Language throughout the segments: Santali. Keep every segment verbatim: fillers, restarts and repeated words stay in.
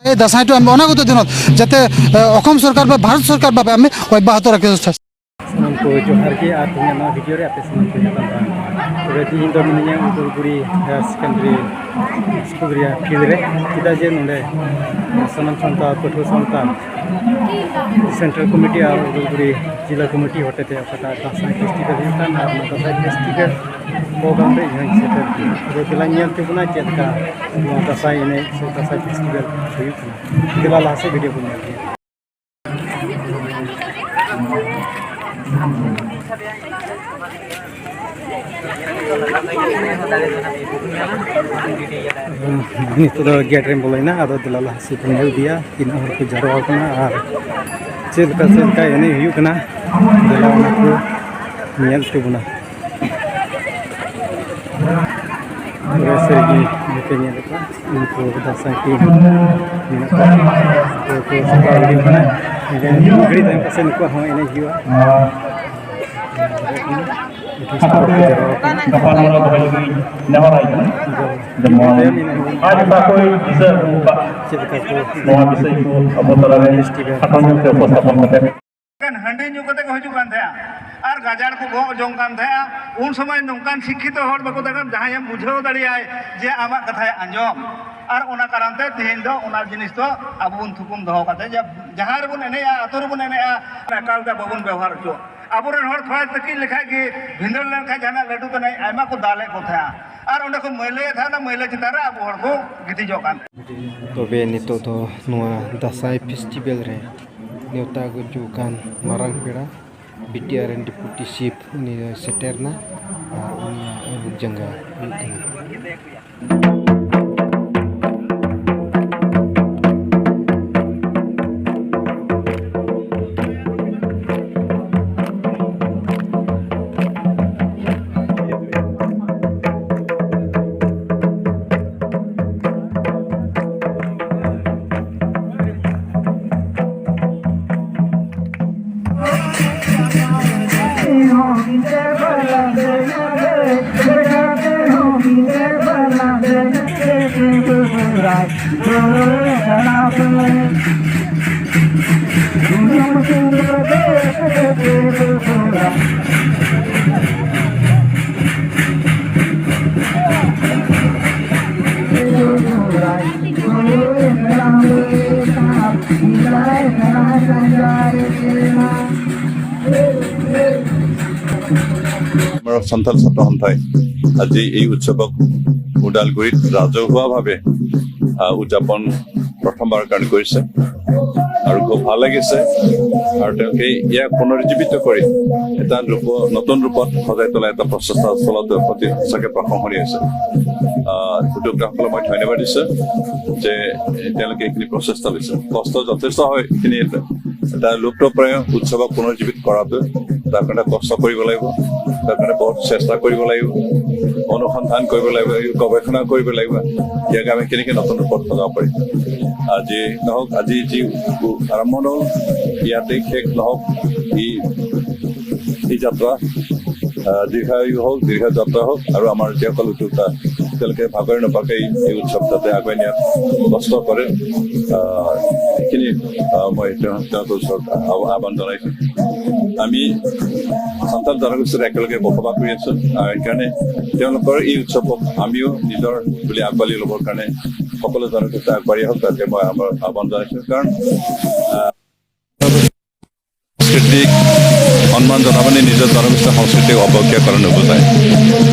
ᱫᱟᱸᱥᱟᱭ ᱴᱩ ᱮᱢ ᱚᱱᱟ ᱠᱚᱫᱚ ᱫᱷᱮᱭᱟᱱ, ᱡᱟᱛᱮ ᱮ, ᱚᱥᱚᱢ ᱥᱚᱨᱠᱟᱨ ᱵᱟ ᱵᱷᱟᱨᱚᱛ ᱥᱚᱨᱠᱟᱨ ᱵᱟᱵᱮ ᱮᱢ ᱚᱵᱽᱭᱟᱦᱚᱛ ᱨᱟᱠᱷᱮ ᱪᱮᱥᱴᱟ᱾ ᱥᱟᱱᱟᱢ ᱠᱚ ᱡᱚᱦᱟᱨ ᱜᱮ ᱟᱨ ᱛᱮᱦᱮᱧᱟᱜ ᱱᱚᱣᱟ ᱵᱷᱤᱰᱤᱭᱳ ᱨᱮ ᱟᱯᱮ ᱥᱟᱱᱟᱢ ᱠᱚ ᱧᱟᱯᱟᱢ ᱠᱟᱱᱟ᱾ ᱛᱚᱵᱮ ᱛᱮᱦᱮᱧ ᱫᱚ ᱢᱤᱱᱟᱹᱧᱟ ᱩᱫᱟᱞᱜᱩᱲᱤ ᱦᱟᱭᱟᱨ ᱥᱮᱠᱮᱱᱰᱟᱨᱤ ᱥᱠᱩᱞ ᱨᱮᱭᱟᱜ ᱯᱷᱤᱞᱰ ᱨᱮ᱾ ᱪᱮᱫᱟᱜ ᱡᱮ ᱱᱚᱰᱮ ᱥᱟᱱᱟᱢ ᱥᱟᱱᱛᱟᱲ ᱯᱟᱹᱴᱷᱩᱣᱟᱹ ᱥᱟᱶᱛᱟ ᱥᱮᱱᱴᱨᱟᱞ ᱠᱚᱢᱤᱴᱤ ᱟᱨ ᱩᱫᱟᱞᱜᱩᱲᱤ ᱡᱮᱞᱟ ᱠᱚᱢᱤᱴᱤ ᱦᱚᱛᱮᱛᱮ ᱚᱠᱟᱴᱟᱜ ᱫᱟᱸᱥᱟᱭ ᱯᱷᱮᱥᱴᱤᱵᱷᱮᱞ ᱦᱩᱭᱩᱜ ᱠᱟᱱ, ᱟᱨ ᱚᱱᱟ ᱫᱟᱸᱥᱟᱭ ᱯᱷᱮᱥᱴᱤᱵᱷᱮᱞ ᱯᱨᱳᱜᱨᱟᱢ ᱨᱮ ᱤᱧ ᱦᱚᱸᱧ ᱥᱮᱴᱮᱨ ᱜᱮᱭᱟ᱾ ᱛᱚᱵᱮ ᱫᱮᱞᱟ ᱧᱮᱞ ᱦᱚᱪᱚ ᱵᱚᱱᱟ ᱪᱮᱫ ᱞᱮᱠᱟ ᱱᱚᱣᱟ ᱫᱟᱸᱥᱟᱭ ᱮᱱᱮᱡ ᱥᱮ ᱫᱟᱸᱥᱟᱭ ᱯᱷᱮᱥᱴᱤᱵᱷᱮᱞ ᱦᱩᱭᱩᱜ ᱠᱟᱱᱟ᱾ ᱫᱮᱞᱟ ᱞᱟᱦᱟ ᱥᱮᱫ ᱵᱷᱤᱰᱤᱭᱳ ᱵᱚᱱ ᱧᱮᱞ ᱜᱮᱭᱟ᱾ ᱱᱤᱛᱚᱜ ᱫᱚ ᱜᱮᱴ ᱨᱮᱢ ᱵᱚᱞᱚᱭᱮᱱᱟ, ᱟᱫᱚ ᱫᱮᱞᱟ ᱞᱟᱦᱟ ᱥᱮᱫ ᱵᱚᱱ ᱧᱮᱞ ᱤᱫᱤᱭᱟ ᱛᱤᱱᱟᱹᱜ ᱦᱚᱲ ᱠᱚ ᱡᱟᱨᱣᱟ ᱠᱟᱱᱟ ᱟᱨ ᱪᱮᱫ ᱞᱮᱠᱟ ᱪᱮᱫ ᱞᱮᱠᱟ ᱮᱱᱮᱡ ᱦᱩᱭᱩᱜ ᱠᱟᱱᱟ᱾ ᱫᱮᱞᱟ ᱚᱱᱟ ᱠᱚ ᱧᱮᱞ ᱦᱚᱪᱚ ᱵᱚᱱᱟ᱾ ᱯᱩᱨᱟᱹ ᱥᱟᱹᱨᱤ ᱜᱮ ᱱᱚᱛᱮ ᱧᱮᱞ ᱠᱚᱣᱟ, ᱩᱱᱠᱩ ᱫᱟᱸᱥᱟᱭ ᱴᱤᱢ ᱢᱮᱱᱟᱜ ᱠᱚᱣᱟ᱾ ᱩᱱᱠᱩ ᱠᱚ ᱥᱟᱯᱲᱟᱣ ᱜᱤᱰᱤ ᱠᱟᱱᱟ᱾ ᱮᱱᱠᱷᱟᱱ ᱢᱤᱫ ᱜᱷᱟᱹᱲᱤᱡ ᱛᱟᱭᱚᱢ ᱯᱟᱥᱮᱡ ᱱᱩᱠᱩᱣᱟᱜ ᱦᱚᱸ ᱮᱱᱮᱡ ᱦᱩᱭᱩᱜᱼᱟ᱾ ᱟᱹᱰᱤ ᱥᱟᱯᱲᱟᱣ ᱠᱚ ᱡᱟᱣᱨᱟ ᱟᱠᱟᱱᱟ᱾ ᱜᱟᱯᱟᱞᱢᱟᱨᱟᱣ ᱫᱚᱦᱚᱭ ᱞᱟᱹᱜᱤᱫ ᱤᱧ ᱱᱮᱦᱚᱨᱟᱭ ᱠᱟᱱᱟ᱾ ᱡᱮᱢᱚᱱ ᱟᱡ ᱚᱠᱟ ᱠᱚᱭ ᱫᱤᱥᱟᱹ ᱟᱹᱜᱩ ᱟᱠᱟᱫ ᱪᱮᱫ ᱞᱮᱠᱟ ᱠᱚ ᱱᱚᱣᱟ ᱵᱤᱥᱚᱭ ᱠᱚ ᱟᱵᱚ ᱛᱟᱞᱟᱨᱮ ᱯᱷᱮᱥᱴᱤᱵᱷᱮᱞ ᱠᱷᱟᱴᱚ ᱧᱚᱜ ᱛᱮ ᱩᱯᱚᱥᱛᱷᱟᱯᱚᱱ ᱠᱟᱛᱮ ᱮᱱᱠᱷᱟᱱ ᱦᱟᱺᱰᱤ ᱧᱩ ᱠᱟᱛᱮ ᱠᱚ ᱦᱤᱡᱩᱜ ᱠᱟᱱ ᱛᱟᱦᱮᱸᱜᱼᱟ ᱟᱨ ᱜᱟᱡᱟᱲ ᱠᱚ ᱜᱚᱜ ᱡᱚᱝ ᱠᱟᱱ ᱛᱟᱦᱮᱸᱜᱼᱟ᱾ ᱩᱱ ᱥᱚᱢᱚᱭ ᱱᱚᱝᱠᱟᱱ ᱥᱤᱠᱠᱷᱤᱛᱚ ᱦᱚᱲ ᱵᱟᱠᱚ ᱛᱟᱦᱮᱸ ᱠᱟᱱᱟ ᱡᱟᱦᱟᱸᱭᱮᱢ ᱵᱩᱡᱷᱟᱹᱣ ᱫᱟᱲᱮᱭᱟᱭ ᱡᱮ ᱟᱢᱟᱜ ᱠᱟᱛᱷᱟᱭ ᱟᱸᱡᱚᱢ᱾ ᱟᱨ ᱚᱱᱟ ᱠᱟᱨᱚᱱ ᱛᱮ ᱛᱮᱦᱮᱧ ᱫᱚ ᱚᱱᱟ ᱡᱤᱱᱤᱥ ᱫᱚ ᱟᱵᱚ ᱵᱚᱱ ᱛᱷᱩᱠᱩᱢ ᱫᱚᱦᱚ ᱠᱟᱛᱮ ᱡᱮ ᱡᱟᱦᱟᱸ ᱨᱮᱵᱚᱱ ᱮᱱᱮᱡᱼᱟ, ᱟᱹᱛᱩ ᱨᱮᱵᱚᱱ ᱮᱱᱮᱡᱼᱟ, ᱮᱠᱟᱞ ᱛᱮ ᱵᱟᱵᱚᱱ ᱵᱮᱣᱦᱟᱨ ᱦᱚᱪᱚᱣᱟᱜ᱾ ᱟᱵᱚᱨᱮᱱ ᱦᱚᱲ ᱛᱷᱚᱲᱟ ᱛᱟᱹᱠᱤᱡ ᱞᱮᱠᱷᱟᱡ ᱜᱮ ᱵᱷᱤᱸᱫᱟᱹᱲ ᱞᱮᱱᱠᱷᱟᱡ ᱡᱟᱦᱟᱱᱟᱜ ᱞᱟᱹᱴᱩ ᱛᱮᱱᱟᱜ ᱟᱭᱢᱟ ᱠᱚ ᱫᱟᱞᱮᱫ ᱠᱚ ᱛᱟᱦᱮᱸᱜᱼᱟ᱾ ᱟᱨ ᱚᱸᱰᱮ ᱠᱚ ᱢᱟᱹᱭᱞᱟᱹᱭᱮᱫ ᱛᱟᱦᱮᱸᱜᱼᱟ, ᱚᱱᱟ ᱢᱟᱹᱭᱞᱟᱹ ᱪᱮᱛᱟᱱ ᱨᱮ ᱟᱵᱚ ᱦᱚᱲ ᱠᱚ ᱜᱤᱛᱤᱡᱚᱜ ᱠᱟᱱ ᱛᱟᱦᱮᱸᱜᱼᱟ᱾ ᱛᱚᱵᱮ ᱱᱤᱛᱚᱜ ᱫᱚ ᱱᱚᱣᱟ ᱫᱟᱸᱥᱟᱭ ᱯᱷᱮᱥᱴᱤᱵᱷᱮᱞ ᱨᱮ ᱱᱮᱣᱛᱟ ᱟᱹᱜᱩ ᱟᱠᱟᱱ ᱢᱟᱨᱟᱝ ᱯᱮᱲᱟ ᱵᱤ ᱴᱤ ᱟᱨ ᱨᱮᱱ ᱰᱮᱯᱩᱴᱤ ᱪᱤᱯ ᱩᱱᱤ ᱫᱚᱭ ᱥᱮᱴᱮᱨ ᱮᱱᱟ ᱟᱨ ᱩᱱᱤᱭᱟᱜ ᱟᱹᱨᱩᱵ ᱡᱟᱸᱜᱟ ᱦᱩᱭᱩᱜ ᱠᱟᱱᱟ᱾ আমাৰ সন্থাল ছাত্ৰ সন্থাই আজি এই উৎসৱক ওদালগুৰিত ৰাজহুৱাভাৱে, আহ, উদযাপন প্ৰথমবাৰৰ কাৰণে কৰিছে আৰু খুব ভাল লাগিছে। আৰু তেওঁলোকে ইয়াক পুনৰুজ্জীৱিত কৰি এটা ৰূপ, নতুন ৰূপত সজাই তোলা এটা প্ৰচেষ্টা চলাটো অতি সঁচাকৈ প্ৰশংসনীয় হৈছে। আহ, উদ্যোক্তাসকলক মই ধন্যবাদ দিছোঁ যে তেওঁলোকে এইখিনি প্ৰচেষ্টা লৈছে। কষ্ট যথেষ্ট হয়, এইখিনি এটা, এটা লুপ্তপ্ৰায় উৎসৱক পুনৰুজ্জীৱিত কৰাটো, তাৰ কাৰণে কষ্ট কৰিব লাগিব, তাৰ কাৰণে বহুত চেষ্টা কৰিব লাগিব, অনুসন্ধান কৰিব লাগিব, গৱেষণা কৰিব লাগিব, ইয়াক আমি কেনেকৈ নতুন ৰূপত সজাব পাৰিম। আজি নহওক, আজি যি আৰম্ভ হ'ল, ইয়াতেই শেষ নহওক, ই, এই যাত্ৰা, আহ, দীৰ্ঘায়ু হওক, দীৰ্ঘ যাত্ৰা হওক, আৰু আমাৰ যিসকল উদ্যোক্তা, তেওঁলোকে ভাগৰি নপৰাকৈ এই উৎসৱ যাতে আগুৱাই নিয়াত কষ্ট কৰে, আহ, সেইখিনি, আহ, মই তেওঁ-, তেওঁলোকৰ ওচৰত আহ্ব-, আহ্বান জনাইছোঁ। আমি সন্থাল জনগোষ্ঠীৰে একেলগে বসবাস কৰি আছোঁ, আৰু সেইকাৰণে তেওঁলোকৰ এই উৎসৱক আমিও নিজৰ বুলি আঁকোৱালি ল'বৰ কাৰণে সকলো জনগোষ্ঠী আগবাঢ়ি আহক, তাকে মই আমাৰ আহ্বান জনাইছোঁ। কাৰণ, আহ, সংস্কৃতিক সন্মান জনা মানে নিজৰ জনগোষ্ঠীয় সংস্কৃতিক অৱজ্ঞা কৰা নুবুজায়।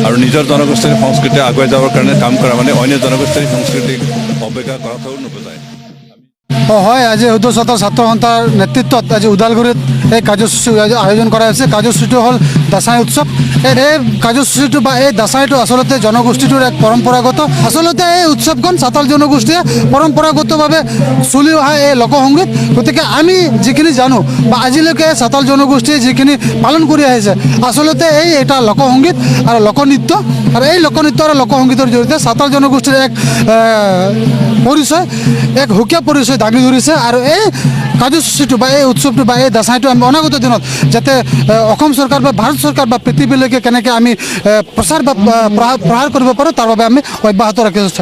আৰু নিজৰ জনগোষ্ঠীৰ সংস্কৃতি আগুৱাই যাবৰ কাৰণে কাম কৰা মানে অন্য জনগোষ্ঠীৰ সংস্কৃতিক অৱজ্ঞা কৰাটো নুবুজায়। অ, হয়, আজি হুদুৰ ছাতাল ছাত্ৰ সন্থাৰ নেতৃত্বত আজি ওদালগুৰিত এই কাৰ্যসূচী আয়োজ-, আয়োজন কৰা হৈছে। কাৰ্যসূচীটো হ'ল দাসাই উৎসৱ। এই, এই কাৰ্যসূচীটো বা এই দাসাইটো আচলতে জনগোষ্ঠীটোৰ এক পৰম্পৰাগত, আচলতে এই উৎসৱখন ছাতাল জনগোষ্ঠীয়ে পৰম্পৰাগতভাৱে চলি অহা এই লোকসংগীত। গতিকে আমি যিখিনি জানো বা আজিলৈকে ছাতাল জনগোষ্ঠীয়ে যিখিনি পালন কৰি আহিছে, আচলতে এই এটা লোকসংগীত আৰু লোকনৃত্য। আৰু এই লোকনৃত্য আৰু লোকসংগীতৰ জৰিয়তে ছাতাল জনগোষ্ঠীৰ এক, এ, পৰিচয়, এক সুকীয়া পৰিচয় দাঙি ধৰিছে। আৰু এই কাৰ্যসূচীটো বা এই উৎসৱটো বা এই দাসাইটো আমি অনাগত দিনত যাতে, এ, অসম চৰকাৰ বা ভাৰত চৰকাৰ বা পৃথিৱীলৈকে কেনেকৈ আমি, এ, প্ৰচাৰ বা, এ, প্ৰসাৰ, প্ৰসাৰ কৰিব পাৰোঁ, তাৰ বাবে আমি অব্যাহত ৰাখিছোঁ।